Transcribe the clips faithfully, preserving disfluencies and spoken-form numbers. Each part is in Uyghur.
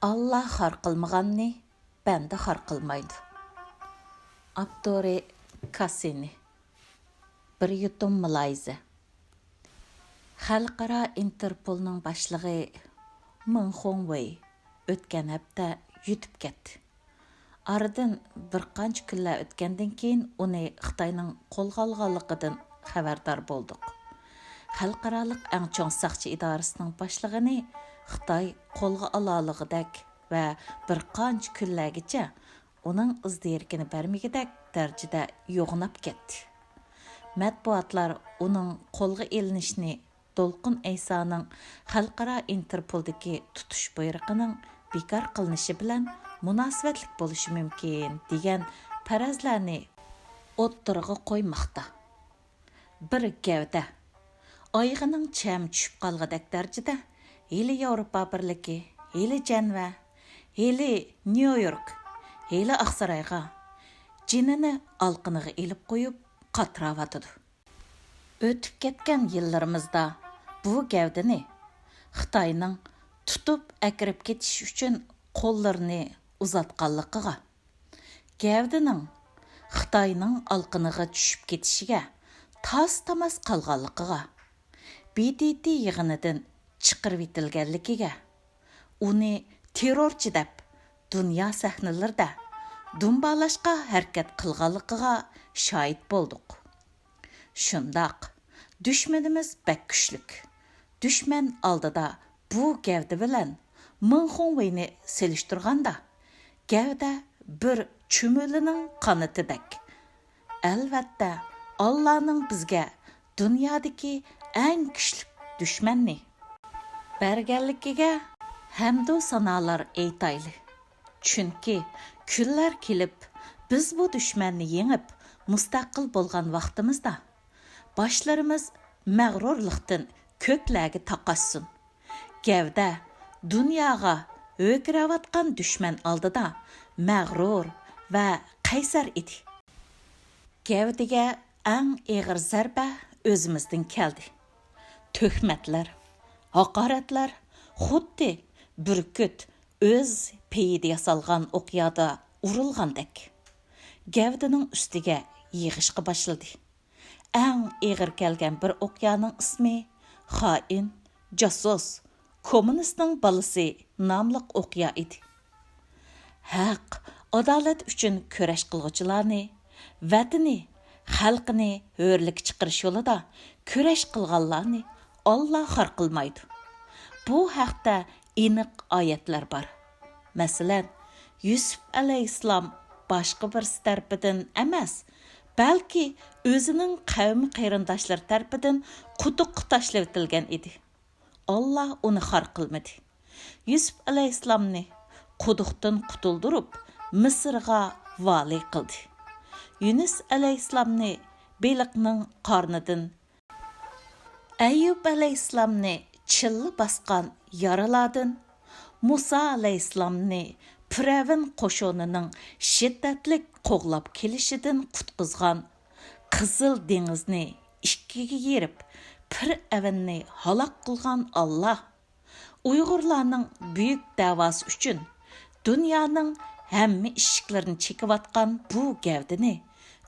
ئاللا خار قىلمىغاننى بەندە خار قىلمايدۇ. ئاپتورى: كاسسىنى. بىر يۇتۇم مۇلاھىزە. خەلقئارا ئىنتېرپولنىڭ باشلىقى مېڭ خۇڭۋېي ئۆتكەن ھەپتە يۆتۈپ كەتتى. ئارىدىن بىر قانچە كۈنلەر ئۆتكەندىن كېيىن، ئۇنى خىتاينىڭ قولغا ئالغانلىقىدىن خەۋەردار بولدۇق. خەلقئارالىق ئەڭ چوڭ ساقچى ئىدارىسىنىڭ باشلىقىنى خىتاي قولغا ئالالىغۇدەك ۋە بىر قانچە كۈنلەرگىچە ئۇنىڭ ئىز دېرىكىنى بەرمىگۈدەك دەرىجىدە يوغىناپ كەتتى. مەتبۇئاتلار ئۇنىڭ قولغا ئېلىنىشىنى دولقۇن ئەيسانىڭ خەلقئارا ئىنتېرپولدىكى تۇتۇش بۇيرۇقىنىڭ بىكار قىلىنىشى بىلەن مۇناسىۋەتلىك بولۇشى مۇمكىن، دېگەن پەرەزلەرنى ئوتتۇرىغا قويماقتا. بىر گەۋدە ئايىغىنىڭ چەمى چۈشۈپ قالغۇدەك دەرىجىدە ھېلى ياۋروپا بىرلىكى، ھېلى جەنۋە، ھېلى نيۇ يورك، ھېلى ئاقسارايغا جېنىنى ئالىقىنىغا ئېلىپ قويۇپ قاتراۋاتىدۇ. ئۆتۈپ كەتكەن يىللىرىمىزدا بۇ گەۋدىنى خىتاينىڭ تۇتۇپ ئەكىرىپ كېتىش ئۈچۈن قوللىرىنى ئۇزاتقانلىقىغا، گەۋدىنىڭ خىتاينىڭ ئالىقىنىغا چۈشۈپ كېتىشىگە تاس-تاماس قالغانلىقىغا، ب د ت يىغىنىدىن چىقىرىۋېتىلگەنلىكىگە، ئۇنى تېررورچى دەپ دۇنيا سەھنىلىرىدە دۇمبالاشقا ھەرىكەت قىلغانلىقىغا شاھىت بولدۇق. شۇنداق، دۈشمىنىمىز بەك كۈچلۈك. دۈشمەن ئالدىدا بۇ گەۋدە بىلەن مېڭ خۇڭۋېينى سېلىشتۇرغاندا، گەۋدە بىر چۈمۈلىنىڭ قانىتىدەك. ئەلۋەتتە، ئاللانىڭ بىزگە دۇنيادىكى ئەڭ كۈچلۈك دۈشمەننى بەرگەنلىكىگە ھەمدۇ سانالار ئېيتايلى. چۈنكى كۈنلەر كېلىپ، بىز بۇ دۈشمەننى يېڭىپ، مۇستەقىل بولغان ۋاقتىمىزدا، باشلىرىمىز مەغرۇرلۇقتىن كۆكلەرگە تاقاشسۇن. گەۋدە دۇنياغا ھۆركىرەۋاتقان دۈشمەن ئالدىدا مەغرۇر ۋە قەيسەر ئىدى. گەۋدىگە ئەڭ ئېغىر زەربە ئۆزىمىزدىن كەلدى. تۆھمەتلەر، ھاقارەتلەر خۇددى بۈركۈت ئۆز پېيىدە ياسالغان ئوقيادا ئۇرۇلغاندەك، گەۋدىنىڭ ئۈستىگە يېغىشقا باشلىدى. ئەڭ ئېغىر كەلگەن بىر ئوقيانىڭ ئىسمى خائىن، جاسۇس، كوممۇنىستنىڭ بالىسى ناملىق ئوقيا ئىدى. ھەق، ئادالەت ئۈچۈن كۈرەش قىلغۇچىلارنى، ۋەتىنى، خەلقىنى ھۆرلۈككە چىقىرىش يولىدا كۈرەش قىلغانلارنى ئاللا خار قىلمايدۇ. بۇ ھەقتە ئېنىق ئايەتلەر بار. مەسىلەن، يۈسۈپ ئەلەيھىسسالام باشقا بىرسى تەرىپىدىن ئەمەس، بەلكى ئۆزىنىڭ قەۋمى قېرىنداشلىرى تەرىپىدىن قۇدۇققا تاشلىۋېتىلگەن ئىدى. ئاللا ئۇنى خار قىلمىدى. يۈسۈپ ئەلەيھىسسالامنى قۇدۇقتىن قۇتۇلدۇرۇپ، مىسىرغا ۋالىي قىلدى. يۈنۈس ئەلەيھىسسالامنى بېلىقنىڭ قارنىدىن، ئەييۇب ئەلەيھىسسالامنى چىللا باسقان يارىلاردىن، مۇسا ئەلەيھىسسالامنى پىرئەۋن قوشۇنىنىڭ شىددەتلىك قوغلاپ كېلىشىدىن قۇتقۇزغان، قىزىل دېڭىزنى ئىككىگە يېرىپ، پىرئەۋننى ھالاك قىلغان ئاللا، ئۇيغۇرلارنىڭ بۈيۈك دەۋاسى ئۈچۈن دۇنيانىڭ ھەممە ئىشىكلىرىنى چېكىۋاتقان بۇ گەۋدىنى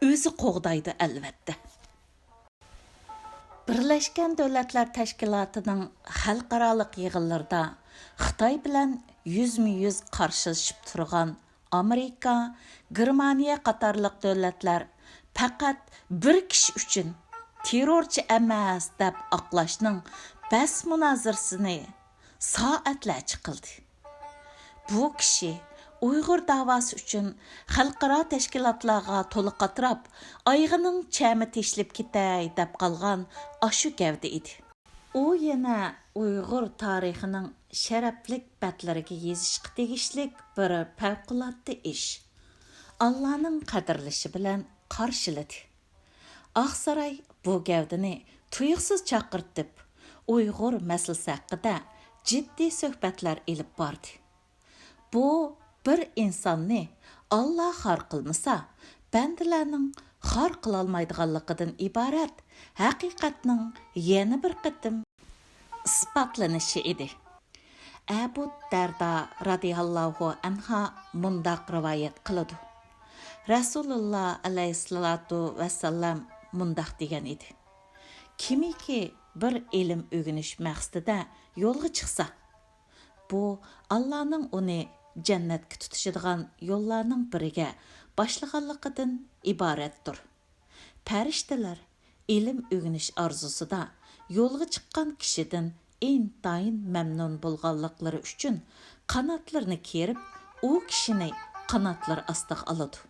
ئۆزى قوغدايدۇ، ئەلۋەتتە. بىرلەشكەن دۆلەتلەر تەشكىلاتىنىڭ خەلقئارالىق يىغىنلىرىدا خىتاي بىلەن يۈزمۇ يۈز قارشىلىشىپ تۇرغان ئامېرىكا، گېرمانىيە قاتارلىق دۆلەتلەر پەقەت بىر كىشى ئۈچۈن تېررورچى ئەمەس دەپ ئاقلاشنىڭ بەس مۇنازىرىسىنى سائەتلەرچە قىلدى. بۇ كىشى ئۇيغۇر داۋاسى ئۈچۈن خەلقئارا تەشكىلاتلارغا تولا قاتراپ، ئايىغىنىڭ چەمى تېشىلىپ كېتەي دەپ قالغان ئاشۇ گەۋدە ئىدى. ئۇ يەنە ئۇيغۇر تارىخىنىڭ شەرەپلىك بەتلىرىگە يېزىشقا تېگىشلىك بىر پەۋقۇلئاددە ئىش. ئاللانىڭ قەدىرلىشى بىلەن قارشىلىدى. ئاقساراي بۇ گەۋدىنى تۇيۇقسىز چاقىرتىپ، ئۇيغۇر مەسىلىسى ھەققىدە جىددىي سۆھبەتلەر ئېلىپ باردى. بۇ بىر ئىنساننى ئاللا خار قىلمىسا، بەندىلەرنىڭ خار قىلالمايدىغانلىقىدىن ئىبارەت ھەقىقەتنىڭ يەنە بىر قېتىم ئىسپاتلىنىشى ئىدى. ئەبۇ دەردا رازىياللاھۇ ئەنھا مۇنداق رىۋايەت قىلىدۇ، رەسۇلۇللا ئەلەيھىسسالاتۇ ۋەسسالام مۇنداق دېگەن ئىدى: كىمكى بىر ئىلىم ئۆگىنىش مەقسىتىدە يولغا چىقسا، بۇ ئاللانىڭ ئۇنى جەننەتكە تۇتىشىدىغان يوللارنىڭ بىرىگە باشلىغانلىقىدىن ئىبارەتتۇر. پەرىشتىلەر ئىلىم ئۆگىنىش ئارزۇسىدا يولغا چىققان كىشىدىن ئىنتايىن مەمنۇن بولغانلىقلىرى ئۈچۈن قاناتلىرىنى كېرىپ، ئۇ كىشىنى قاناتلىرى ئاستىغا ئالىدۇ.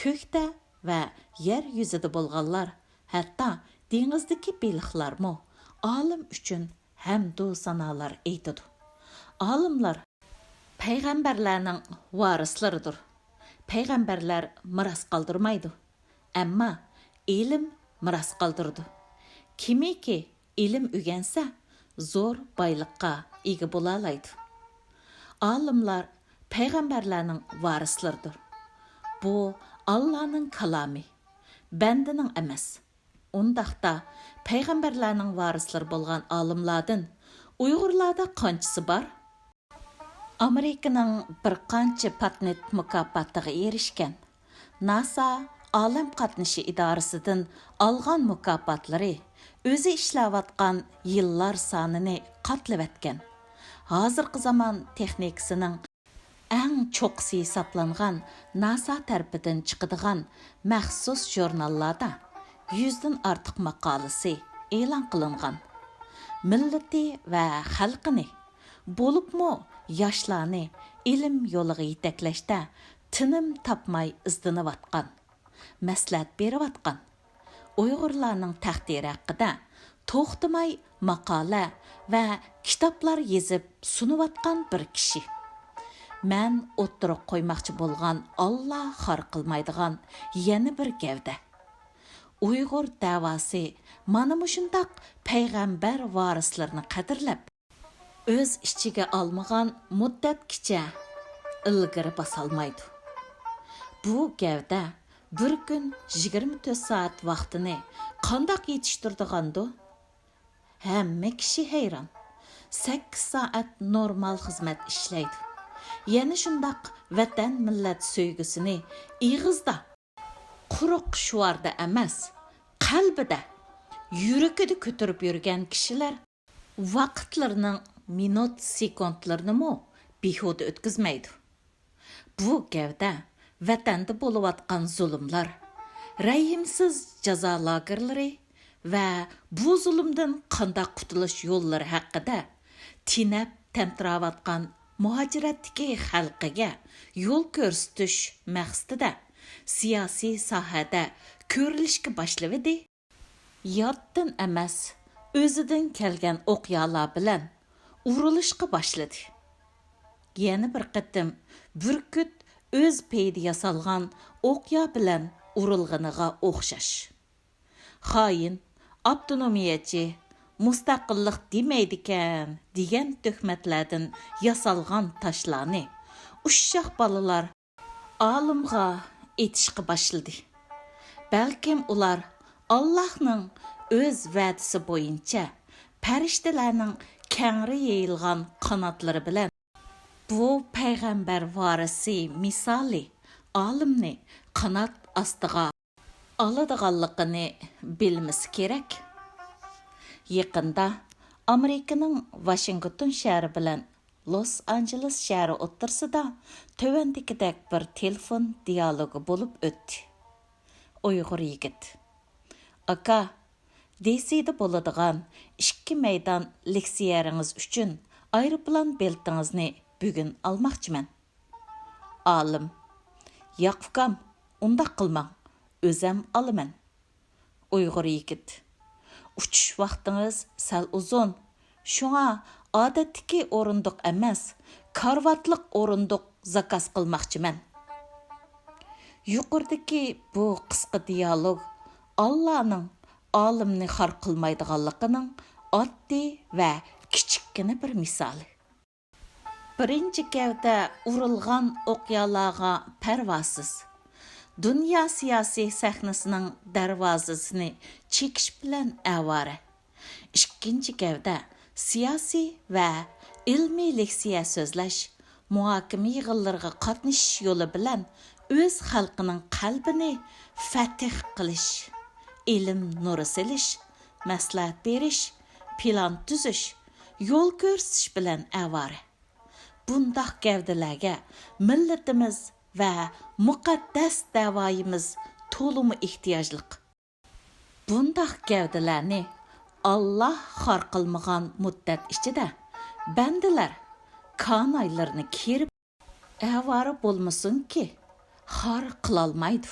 كۆكتە ۋە يەر يۈزىدە بولغانلار، ھەتتا دېڭىزدىكى بېلىقلارمۇ ئالىم ئۈچۈن ھەمدۇ سانالار ئېيتىدۇ. ئالىملار پەيغەمبەرلەرنىڭ ۋارىسلىرىدۇر. پەيغەمبەرلەر مىراس قالدۇرمايدۇ، ئەمما ئىلىم مىراس قالدۇرىدۇ. كىمكى ئىلىم ئۆگەنسە، زور بايلىققا ئىگە بولالايدۇ. ئالىملار پەيغەمبەرلەرنىڭ ۋارىسلىرىدۇر. بۇ ئاللانىڭ كالامى، بەندىنىڭ ئەمەس. ئۇنداقتا پەيغەمبەرلەرنىڭ ۋارىسلىرى بولغان ئالىملاردىن ئۇيغۇرلاردا قانچىسى بار؟ ئامېرىكىنىڭ بىر قانچە پاتېنت مۇكاپاتىغا ئېرىشكەن. ناسا ئالەم قاتنىشى ئىدارىسىدىن ئالغان مۇكاپاتلىرى ئۆزى ئىشلەۋاتقان يىللار سانىنى قاتلىۋەتكەن. ھازىرقى زامان تېخنىكىسىنىڭ ئەڭ چوققىسى ھېسابلانغان ناسا تەرىپىدىن چىقىدىغان مەخسۇس ژۇرناللاردا يۈزدىن ئارتۇق ماقالىسى ئېلان قىلىنغان. مىللىتى ۋە خەلقىنى، بولۇپمۇ ياشلارنى ئىلىم يولىغا يېتەكلەشتە تىنىم تاپماي ئىزدىنىۋاتقان، مەسلىھەت بېرىۋاتقان، ئۇيغۇرلارنىڭ تەقدىرى ھەققىدە توختىماي ماقالە ۋە كىتابلار يېزىپ سۇنۇۋاتقان بىر كىشى. مەن ئوتتۇرىغا قويماقچى بولغان ئاللا خار قىلمايدىغان يەنە بىر گەۋدە. ئۇيغۇر دەۋاسى مانا مۇشۇنداق پەيغەمبەر ۋارىسلىرىنى قەدىرلەپ، ئۆز ئىچىگە ئالمىغان مۇددەتكىچە ئىلگىرى باسالمايدۇ. بۇ گەۋدە بىر كۈن يىگىرمە تۆت سائەت ۋاقتىنى قانداق يېتىشتۈرىدىغاندۇ؟ ھەممە كىشى ھەيران. سەككىز سائەت نورمال خىزمەت ئىشلەيدۇ. يەنە شۇنداق ۋەتەن، مىللەت سۆيگۈسىنى ئېغىزدا، قۇرۇق شوئاردا ئەمەس، قەلبىدە، يۈرىكىدە كۆتۈرۈپ يۈرگەن كىشىلەر ۋاقىتلىرىنىڭ مىنۇت، سېكۇنتلىرىنىمۇ بىھۇدە ئۆتكۈزمەيدۇ. بۇ گەۋدە ۋەتەندە بولۇۋاتقان زۇلۇملار، رەھىمسىز جازا لاگېرلىرى ۋە بۇ زۇلۇمدىن قانداق قۇتۇلۇش يوللىرى ھەققىدە تېنەپ تەمتىرەۋاتقان مۇھاجىرەتتىكى خەلقىگە يول كۆرسىتىش مەقسىتىدە سىياسىي ساھەدە كۆرۈلۈشكە باشلىۋىدى. ياتتىن ئەمەس، ئۆزىدىن كەلگەن ئوقيالار بىلەن ئۇرۇلۇشقا باشلىدى. يەنە بىر قېتىم بۈركۈت ئۆز پېيىدە ياسالغان ئوقيا بىلەن ئۇرۇلغىنىغا ئوخشاش. خائىن، ئاپتونومىيەچى، مۇستەقىللىق دېمەيدىكەن دېگەن تۆھمەتلەردىن ياسالغان تاشلارنى ئۇششاق بالىلار ئالىمغا ئېتىشقا باشلىدى. بەلكىم ئۇلار ئاللاھنىڭ ئۆز ۋەدىسى بويىچە پەرىشتىلەرنىڭ كەڭرى يېيىلغان قاناتلىرى بىلەن بۇ پەيغەمبەر ۋارىسى مىسالى ئالىمنى قانات ئاستىغا ئالىدىغانلىقىنى بىلمىسى كېرەك. يېقىندا ئامېرىكىنىڭ ۋاشىنگتون شەھىرى بىلەن لوس ئانژېلېس شەھىرى ئوتتۇرىسىدا تۆۋەندىكىدەك بىر تېلېفون دىيالوگى بولۇپ ئۆتتى. ئۇيغۇر يىگىت: «ئاكا، دېسىدا بولىدىغان ئىككى مەيدان لېكسىيەرىڭىز ئۈچۈن ئايروپىلان بېلىتىڭىزنى بۈگۈن ئالماقچىمەن.» ئالىم: «ياق ئۇكام، ئۇنداق قىلماڭ، ئۆزەم ئالىمەن.» ئۇيغۇر يىگىت: «ئۇچۇش ۋاقتىڭىز سەل ئۇزۇن، شۇڭا ئادەتتىكى ئورۇندۇق ئەمەس، كارىۋاتلىق ئورۇندۇق زاكاز قىلماقچىمەن.» يۇقىرىدىكى بۇ قىسقا دىيالوگ ئاللانىڭ ئالىمنى خار قىلمايدىغانلىقىنىڭ ئاددىي ۋە كىچىككىنە بىر مىسالى. بىرىنچى گەۋدە ئۇرۇلغان ئوقيالارغا پەرۋاسىز، دۇنيا سىياسىي سەھنىسىنىڭ دەرۋازىسىنى چېكىش بىلەن ئاۋارە. ئىككىنچى گەۋدە سىياسىي ۋە ئىلمىي لېكسىيە سۆزلەش، مۇھاكىمە يىغىنلىرىغا قاتنىشىش يولى بىلەن ئۆز خەلقىنىڭ قەلبىنى فەتىھ قىلىش، ئىلىم نۇرى سېلىش، مەسلىھەت بېرىش، پىلان تۈزۈش، يول كۆرسىتىش بىلەن ئاۋارە. بۇنداق گەۋدىلەرگە مىللىتىمىز ۋە مۇقەددەس دەۋايىمىز تولىمۇ ئېھتىياجلىق. بۇنداق گەۋدىلەرنى ئاللا خار قىلمىغان مۇددەت ئىچىدە بەندىلەر كانايلىرىنى كېرىپ ئاۋارە بولمىسۇنكى، خار قىلالمايدۇ.